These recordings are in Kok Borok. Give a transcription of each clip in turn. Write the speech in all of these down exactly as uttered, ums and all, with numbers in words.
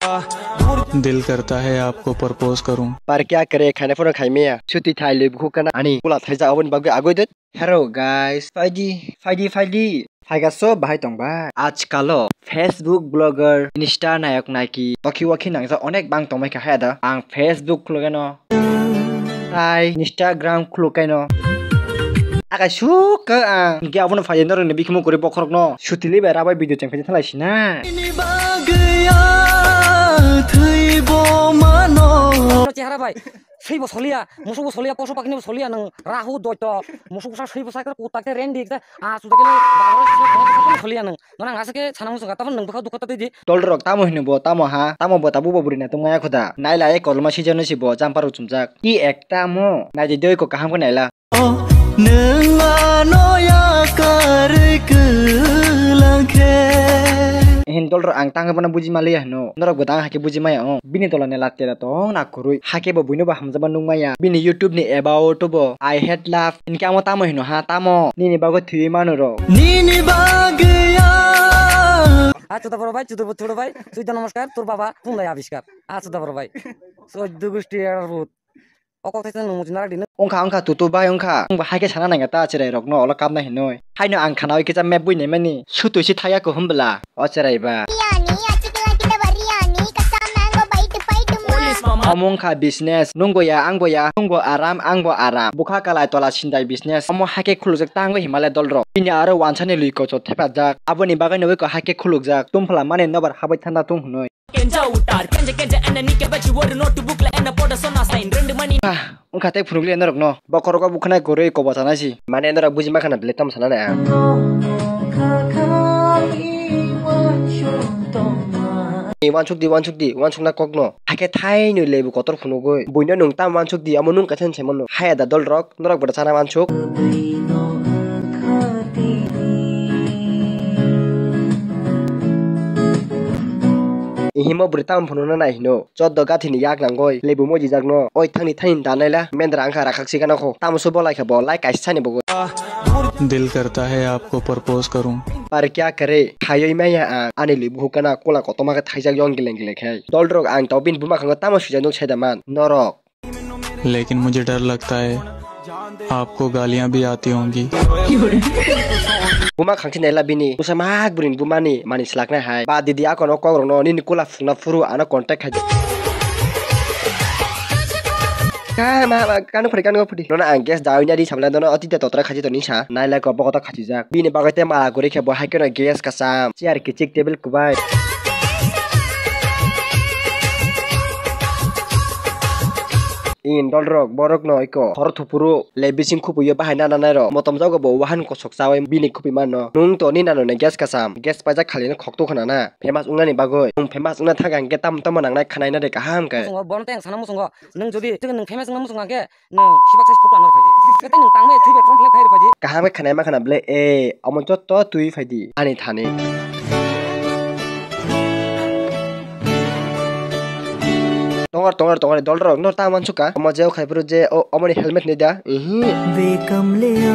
दिल करता है आपको प्रपोज करूं। Par kya kare, khaina phano khaimaya. Chuti thai lwi bukhuk kana ani kula thaijak aboni bagwi agoi de. Hello guys, phaidi, phaidi, phaidi. Phaigaso bahai tongba. Ajkalo Facebook blogger, Insta nayok naiki, wakhi wakhi nangjak onek bang tongmai kha haya da. Ang Facebook khulugeno. Tai Instagram khuluk kaino. Akai suk ka ang. Hingke abono phai norokni bikhumu kwrwi bokhorokno. Sutili bai rabai video chengphai thalai sina. Nini bagwi a thwibo mano. Chehara bai. Swibo soliya, musukbo soliya, poso pakni bo soliya nang rahu doito, musuk sa swibo sakra kutak te rendi te, a suda kene bagro sa soliya nang. Nona ngase ke sana musuk ta nang bukha dukha ta di. Tolrok tamo hino bo, tamo ha, tamo bo tabu bo buri na tong maya khuda. Naila e kolma season si bo, jampa ro chumjak. Ki ekta mo, nai di doi ko kaham ko naila. Nwng ano yakarwi kwlangkhe. Hin dolrok ang tangwi bono buji maliya hino. Norok bo tang hakhe buji maya o. Bini tolani latte da tong na kwrwi. Hakhe bo buino bo hamjakma nukmaya. Bini YouTube ni about bo I hate love. Hinkhe amo tamo hino ha tamo. Nini bagwi thwiwi mano rok. Nini bagwi a. Achuta boro bai, chutu buthudo bai, chuita namaskar, tur baba, pundai abiskar. Achuta boro bai. Soi dugusti erut. O kok thaisa nwng muchung narak di nwng. Wngkha, wngkha, tutu bai wngkha. Nwng bo hai khe sana nangya ta cherai rokno olo kapna hinwi. Haino ang khana oi kisa map bui naimani. Sutui si thaya ko hwnbwla. O cherai ba. Biryani, achikla kita biryani, kasa mango, bite, bite, ma. Omo wngkha business. Nwng bo ya, ang bo ya. Nwng bo aram, ang bo aram. Bukha kalai tola sindai business. Omo hai khe khulujak ta wngwi Himalaya dolrok. Bini aro wansani lwi kochor thepajak. Aboni bagwi nugwi ko hai khe khulukjak. Tumphla mani nobar habwi thanda tung hwnwi. Kenja utar, kenja, kenja, ena nike bachi wori notebook la ena poda sona sign, rendu mani. Ah, wngkha tei phunukli norokno. Bokhorogo bukhanai kwrwi kobo sanai si. Mane norok buji makhana bele tamo sananai ang. Ni wansuk di, wansuk di, wansukna kokno. Hakhe thainwi lebu kotor phunugwi. Buino nwng tam wansuk di, amo nwng kaisa hinwi saimano. Haya da dolrok. Norok bwrwi sana wansuk. Ihimo bwrwi tamo phunukna nai hino. Choddo gathini yak nangoi. Lebu mojijakno. Oi thangni thangni danaila. Mendra wngkha rakhak sigana kho. Tamo se bolai khe bo lai kaisa sani bo. दिल करता है आपको प्रपोज करूं। Par kya kare. Khayoi maya ang. Ani lebu hukana kola kotorma khe thaijak yong gileng gileng khai. Dolrok ang tobin buma khango tamo swijak nuk saida man. Norok. लेकिन मुझे डर लगता है आपको गालियां भी आती होंगी। Buma khangchi naila bini. Busa mak burini bumani mani slaknai hai. Ba didi akono kokrokno nini kula phungna phuru ano contact khai. Ka ma, ma, kanu phuri, kanu phuri. Nono ang gas dawi nadi samla nono ati te totra khachi toni sa. Naila ko bokota khachijak. Bini bagwi te mala guri khe bo hai keno gas kasam. Chair kichik table kubai. In dolrok borok no iko hor thupuru le bising khupuyo bahai nana nairok motom jago bo wahan kosok chawi bini khupi mano nwng to ni nano ne gas kasam gas paijak khali no khok to khna na famous wngnani bagwi nwng famous wngna thang ang khe tam tamo nangnai khwnai na de kaham khe. Musungo bon teng sana musungo nwng jodi nwng famous wngna musungo khe nwng sibak sai photo anor phaidi. Kete nwng tangmai thwibai form fill up khai rw phaidi. Kaham khe khwnai ma khna ble e omo jotto twi phaidi ani thani. Tongor tongor tongor dolrok no ta mansukha omo jeo khai phuru je o omoni helmet ni da ihi. Bekam leya.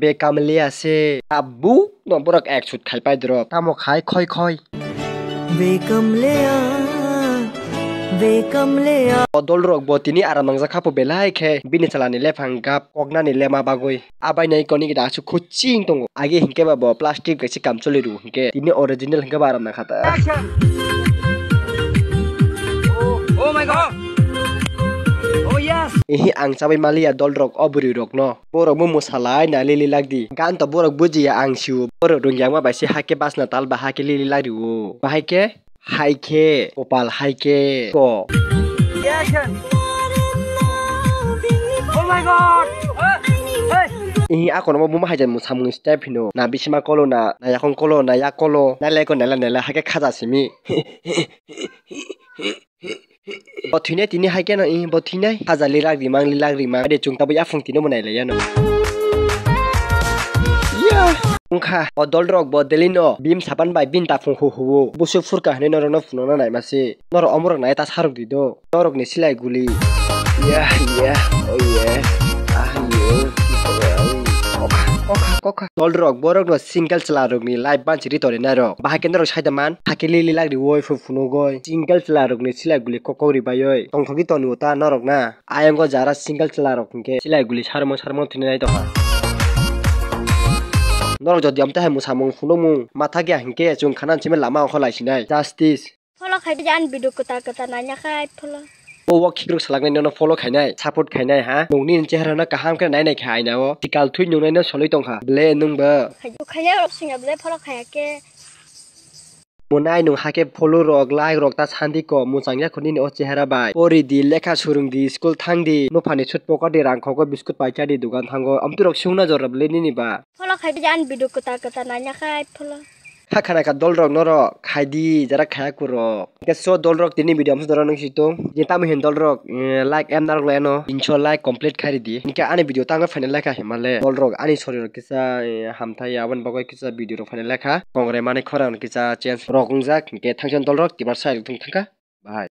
Bekam leya se abu no borok ek sut khai pai drop tamo khai khoi khoi. Bekam leya, bekam leya. O dolrok bo tini aram nangjak kha po belai khe bini chalani lephang gap koknani lema bagwi. Abai nai koni gida aswk khuching tongo. Age hinkhe ba bo plastic bai se kam choli rw hinkhe tini original hinkhe ba aram nangkha ta. Oh, oh my God. Oh yes. Ihi ang chabai maliya dolrok o bwrwi rokno. Borok bo mwsalai na lili lak di. Gan to borok bujiya ang siu. Borok rungya wngma bai se hakhe basna tal ba hakhe lili lak rio. Bahai khe, hai khe, kopal hai khe, ko. Oh my God! Hey! Ihi akono bo buma hai jan mwsamung step hino. Na bisima kolo na, na yakong kolo, na yak kolo. Na leko nela nela hakhe khaja simi. Bo thwinai tini hai khe no, ih, bo thwinai. Khaja lilak rimang, lilak rimang. Ade chwng tabuk yaphung tino bo nailaiyano. Wngkha, o dolrok bo delino bim sapan bai bini taphung hu huo. Busuk phurkha hinwi norokno phunukna naima se. Norok omorok nai ta sarok di do. Norokni silai guli. Yah, yah, oh yeah. Ah, yeah. Kokha, kokha. Tol rok, borok no single chwla rok ni life banchi ri toni nai rok. Bahai khe norok sai da man, hakhe lili lak ri woi phu phunuk oi. Single chwla rok ni silai guli kok kok ri bai oi. Tongthok di toni o ta norok na. Ayang o jara single chwla rok hinkhe silai guli sarmo sarmo thwinai nai tongkha. Norok jodi amtwi hai mwsamung phunukmung ma thakya hinkhe chwng khana simi lama ongkha lai sinai. Justice. Follow khai di, ani video kwtal kwtal naina khai follow. O wak khikrok salaknai nono follow khainai, support khainai ha. Nokni chehra no kaham khe nai nai kha aina o. Tikal thui nungnai no soloi tongkha. Ble nung bo. Khai, khai rok singa ble follow khaya khe. Monai nung hakhe follow rok, like rok ta sandi ko, muchang ya khuni o chehra bai. Pori di, lekha surung di, school thang di, nuphani sut pocket di, rang khogo, biscuit pai cha di, dugan thango. Amtwi rok sungna jora ble nini ba. Follow khai di, ani video kwtal kwtal naina khai follow. Kha khana kha dol rok norok khai di, jara khaya kurok. Hingke so dol rok tini video amsa dora nung si tung. Je tamo hin dol rok, eh, like em narok lai ano. Tinso like complete khai di. Hingke ani video tang final lai kha himale. Dol rok ani sori rok kisa, eh, hamthai aboni bagwi kisa video rok final lai kha. Kongre mani khorang kisa change rok wngjak. Hingke thangsan dol rok tibar sai rok thung thangkha. Bahai.